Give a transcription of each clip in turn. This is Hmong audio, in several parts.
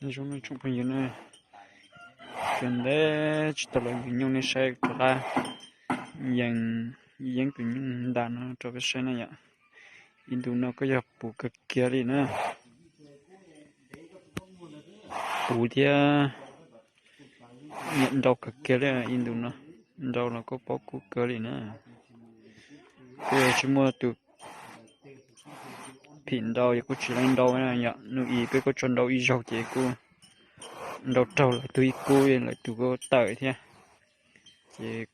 Zoo no tsoom phooj ywg na, tsis ntev tsis tau los yug nyuj nej saib rov qab yees yeeb tus nyuj ntas no rau peb saib na yom. Ib ntus no kuj yog puv kawg kiag li na. Puv thiab nyiam nrau kawg kiag li ib ntus no. Nrau los kuj paub kub kawg li na. Kuj tsis muaj tus phim nrau, kuj tsis leej nrau na yom. Nub i peb kuj tso nrau ib zaug ces kuj nrau raug lawv tug ib kub, lawv tug kuj tawm thiab. Ces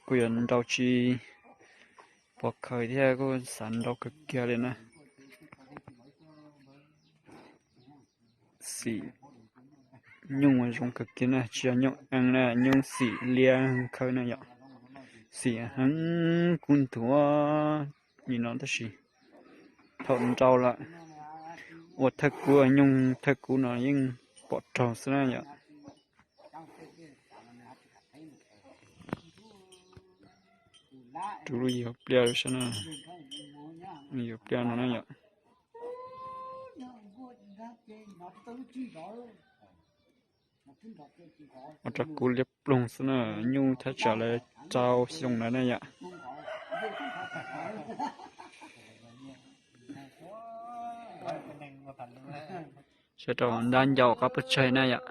kuj yuav nrau tsis pov khaws thiab, kuj xav nrau kawg kiag li na. Xim nyuj zoo kawg kiag na, tsis yog nyuj eeb na, nyuj xim liab khawb na yom. Xim heev kub nthuav li no tab sis thaum nrau lawm ua thawj kub, nyuj thawj kub no yeej pom raug xwb na yom. Rub lub yim hauv pliaj saib na, yim hauv pliaj no na yom. Ua rau kub liab ploog xwb na, nyuj thaj tsam li rau xyoo ntawd na yom. Saib rau ntab ncau qab pub tsaig na yom.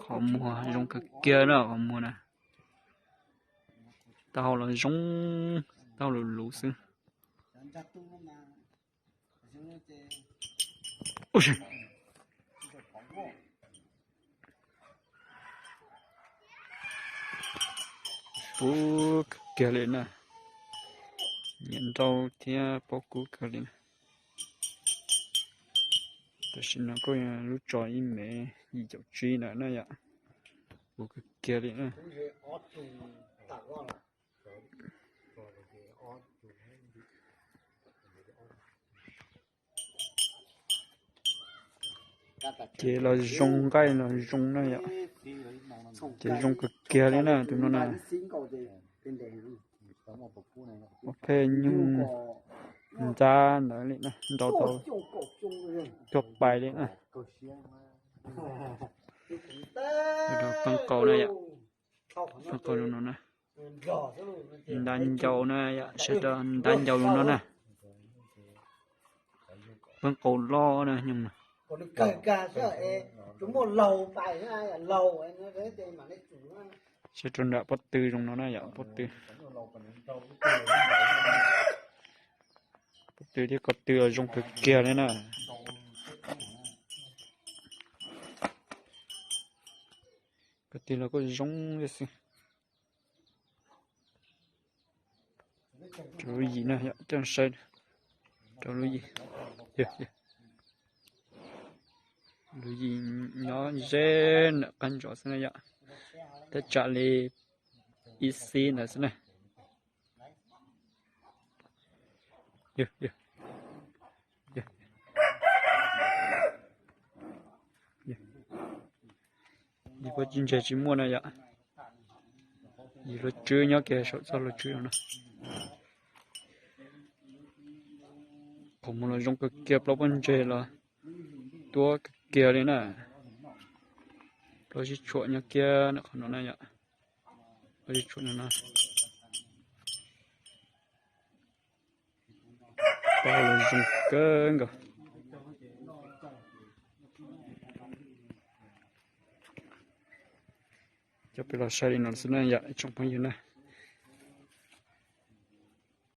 Qhov muag zoo kawg kiag na, qhov muag na. Taub hau los zoo, taub hau luv luv xwb. Puv kawg kiag li na, nyiam nrau thiab paub kub kawg li na. Tam sim no kuj yog lub tsov ib mev yim caum tsib ntawd na yom. Puv kawg kiag li na. Ces los zoo, nqaij los zoo na yom. Ces zoo kawg kiag li na tus no na. Ua phej nyuj ntab ntawd li na, nrau tau cuaj pais li na. Peb qau na yom, peb qau no na. Ntab ncau na yom, saib rau ntab ncau no na. Peb qau loj na nyuj na. Saib rau nram pob tw zoo no na yom, pob tw. Pob tw thiab ko tw zoo kawg kiag li na. Ko tw los kuj zoo li xwb. Rau lub yim na yom, coj saib rau lub yim. Lub yim nyob ze nram qab ntsos xwb na yom, thaj tsam li ib xib ntawd xwb na. Yim pob tsib ntseg tsis muaj na yom. Yim luag tswb nyob kiag saum txoj luag tswb no na. Qhov muag los zoo kawg kiag, plaub pob ntseg los tuab kawg kiag li na. Plaub tsib tshuam nyob kiag qhov no na yom. Plaub tsib tshuam no na. Pab los zoo kawg nkaus. Coj peb los saib li no xwb na yom ib tsoom phooj ywg na.